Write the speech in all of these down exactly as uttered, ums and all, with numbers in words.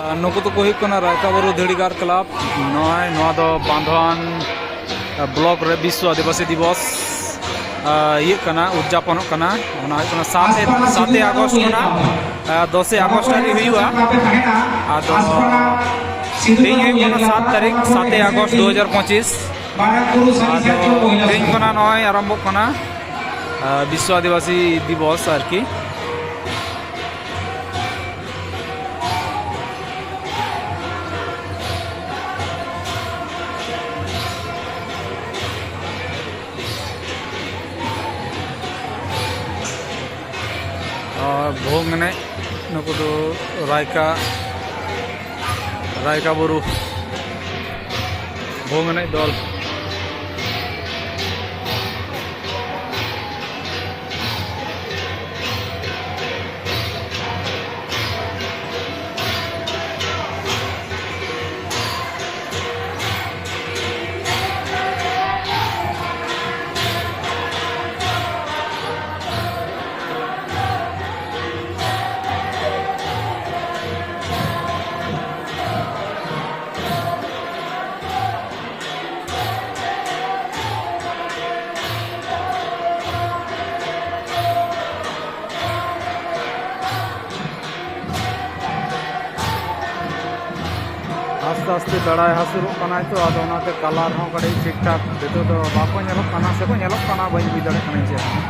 ᱟᱨ ᱱᱩᱠᱩ ᱫᱚᱠᱚ ᱦᱩᱭᱩᱜ ᱠᱟᱱᱟ ᱨᱟᱭᱠᱟ ᱵᱩᱨᱩ ᱫᱷᱤᱲᱤᱜᱟᱲ ᱠᱞᱟᱵᱽ᱾ ᱱᱚᱜᱼᱚᱭ ᱱᱚᱣᱟ ᱫᱚ ᱵᱟᱸᱫᱷᱣᱟᱱ ᱵᱞᱚᱠ ᱨᱮ ᱵᱤᱥᱥᱚ ᱟᱹᱫᱤᱵᱟᱹᱥᱤ ᱫᱤᱵᱚᱥ, ᱟ, ᱤᱭᱟᱹᱜ ᱠᱟᱱᱟ, ᱩᱫᱽᱡᱟᱯᱚᱱᱚᱜ ᱠᱟᱱᱟ᱾ ᱚᱱᱟ ᱦᱩᱭᱩᱜ ᱠᱟᱱᱟ ᱥᱟᱛᱮ, ᱥᱟᱛᱮ ᱟᱜᱚᱥᱴ ᱠᱷᱚᱱᱟᱜ, ᱟ, ᱫᱚᱥᱮ ᱟᱜᱚᱥᱴ ᱫᱷᱟᱹᱵᱤᱡ ᱦᱩᱭᱩᱜᱼᱟ᱾ ᱟᱫᱚ ᱛᱮᱦᱮᱧ ᱦᱩᱭᱩᱜ ᱠᱟᱱᱟ ᱥᱟᱛ ᱛᱟᱹᱨᱤᱠᱷ, ᱥᱟᱛᱮ ᱟᱜᱚᱥᱴ ᱫᱩ ᱦᱟᱡᱟᱨ ᱯᱚᱸᱪᱤᱥ᱾ ᱟᱫᱚ ᱛᱮᱦᱮᱧ ᱠᱷᱚᱱᱟᱜ ᱱᱚᱜᱼᱚᱭ ᱟᱨᱟᱢᱵᱷᱚᱜ ᱠᱟᱱᱟ, ᱟ, ᱵᱤᱥᱥᱚ ᱟᱹᱫᱤᱵᱟᱹᱥᱤ ᱫᱤᱵᱚᱥ ᱟᱨᱠᱤ᱾ ᱟᱨ ᱵᱷᱩᱣᱟᱹᱝ ᱮᱱᱮᱡ, ᱱᱩᱠᱩ ᱫᱚ ᱨᱟᱭᱠᱟ, ᱨᱟᱭᱠᱟ ᱵᱩᱨᱩ ᱵᱷᱩᱣᱟᱹᱝ ᱮᱱᱮᱡ ᱫᱚᱞ᱾ ᱟᱥᱛᱮ ᱟᱥᱛᱮ ᱵᱮᱲᱟᱭ ᱦᱟᱹᱥᱩᱨᱚᱜ ᱠᱟᱱᱟᱭ ᱛᱚ, ᱟᱫᱚ ᱚᱱᱟᱛᱮ ᱠᱟᱞᱟᱨ ᱦᱚᱸ ᱠᱟᱹᱴᱤᱡ ᱴᱷᱤᱠ ᱴᱷᱟᱠ ᱱᱤᱛᱚᱜ ᱫᱚ ᱵᱟᱠᱚ ᱧᱮᱞᱚᱜ ᱠᱟᱱᱟ, ᱥᱮᱠᱚ ᱧᱮᱞᱚᱜ ᱠᱟᱱᱟ, ᱵᱟᱹᱧ ᱵᱩᱡᱽ ᱫᱟᱲᱮᱭᱟᱜ ᱠᱟᱱᱟ ᱪᱮᱫ ᱦᱚᱸ᱾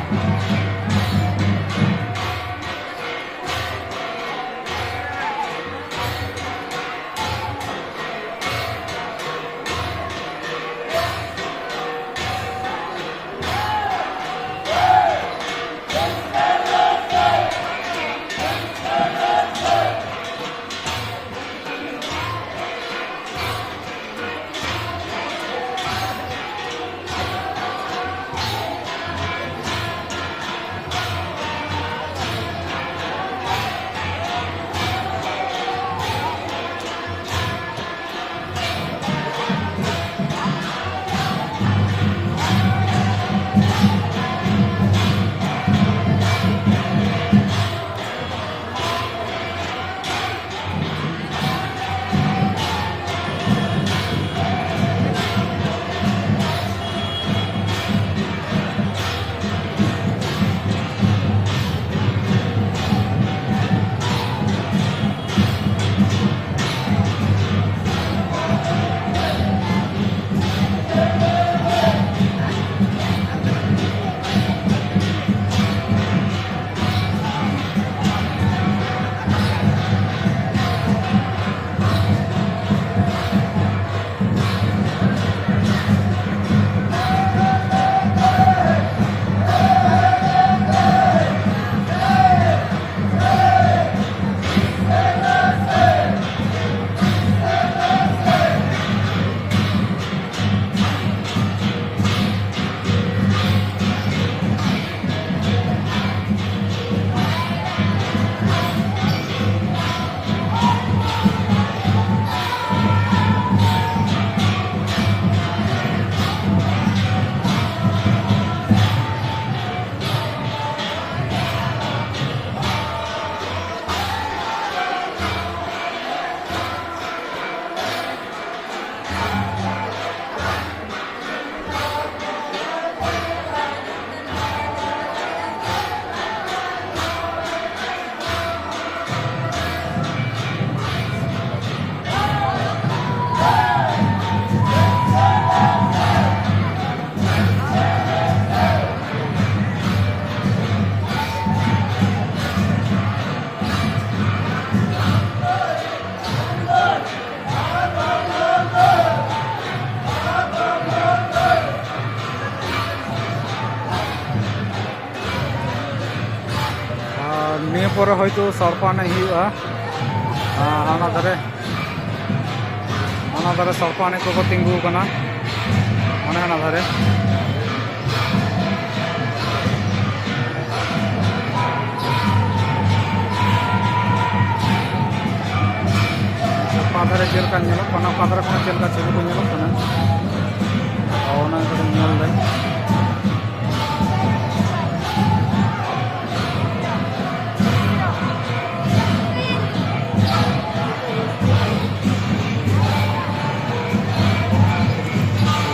ᱦᱚᱭᱛᱳ ᱥᱟᱲᱯᱟ ᱮᱱᱮᱡ ᱦᱩᱭᱩᱜᱼᱟ᱾ ᱟᱨ ᱦᱟᱱᱟ ᱫᱷᱟᱨᱮ, ᱦᱟᱱᱟ ᱫᱷᱟᱨᱮ ᱥᱟᱲᱯᱟ ᱮᱱᱮᱡ ᱠᱚᱠᱚ ᱛᱤᱸᱜᱩ ᱟᱠᱟᱱᱟ, ᱚᱱᱮ ᱦᱟᱱᱟ ᱫᱷᱟᱨᱮ᱾ ᱥᱟᱲᱯᱟ ᱫᱷᱟᱨᱮ ᱪᱮᱫ ᱞᱮᱠᱟ ᱧᱮᱞᱚᱜ ᱠᱟᱱᱟ, ᱚᱠᱟ ᱫᱷᱟᱨᱮ ᱠᱷᱚᱱᱟᱜ ᱪᱮᱫ ᱞᱮᱠᱟ ᱪᱷᱚᱵᱤ ᱠᱚ ᱧᱮᱞᱚᱜ ᱠᱟᱱᱟ, ᱚᱱᱟ ᱠᱟᱹᱴᱤᱡ ᱧᱮᱞ ᱞᱮ᱾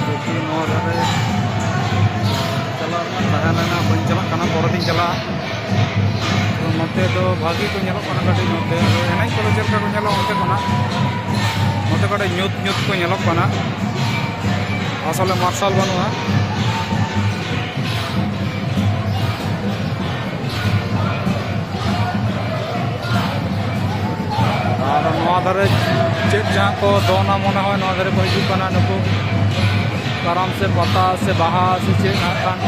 ᱫᱮᱠᱷᱤ, ᱱᱚᱣᱟ ᱫᱷᱟᱨᱮ ᱪᱟᱞᱟᱜ ᱨᱮᱱᱟᱜ ᱛᱟᱦᱮᱸ ᱞᱮᱱᱟ, ᱵᱟᱹᱧ ᱪᱟᱞᱟᱜ ᱠᱟᱱᱟ, ᱯᱚᱨᱮ ᱛᱤᱧ ᱪᱟᱞᱟᱜᱼᱟ᱾ ᱛᱚ, ᱱᱚᱛᱮ ᱫᱚ ᱵᱷᱟᱜᱮ ᱠᱚ ᱧᱮᱞᱚᱜ ᱠᱟᱱᱟ ᱠᱟᱹᱴᱤᱡ ᱱᱚᱛᱮ᱾ ᱟᱫᱚ ᱮᱱᱮᱡ ᱠᱚᱫᱚ ᱪᱮᱫ ᱞᱮᱠᱟ ᱠᱚ ᱧᱮᱞᱚᱜᱼᱟ ᱚᱱᱛᱮ ᱠᱷᱚᱱᱟᱜ? ᱱᱚᱛᱮ ᱠᱟᱹᱴᱤᱡ ᱧᱩᱛ ᱧᱩᱛ ᱠᱚ ᱧᱮᱞᱚᱜ ᱠᱟᱱᱟ, ᱟᱥᱚᱞᱮ ᱢᱟᱨᱥᱟᱞ ᱵᱟᱹᱱᱩᱜᱼᱟ᱾ ᱟᱨ ᱱᱚᱣᱟ ᱫᱷᱟᱨᱮ ᱪᱮᱫ ᱡᱟᱦᱟᱸ ᱠᱚ ᱫᱚᱱᱟ, ᱢᱚᱱᱮ ᱦᱚᱭ ᱱᱚᱣᱟ ᱫᱷᱟᱨᱮ ᱠᱚ ᱦᱤᱡᱩᱜ ᱠᱟᱱᱟ ᱱᱩᱠᱩ, ᱠᱟᱨᱟᱢ ᱥᱮ ᱯᱟᱛᱟ ᱥᱮ ᱵᱟᱦᱟ ᱥᱮ ᱪᱮᱫ ᱦᱟᱸᱜ ᱠᱷᱟᱱ᱾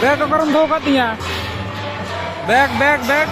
ᱵᱮᱜᱽ ᱚᱠᱟᱨᱮᱢ ᱫᱚᱦᱚ ᱠᱟᱫ ᱛᱤᱧᱟ? Bag, bag, bag.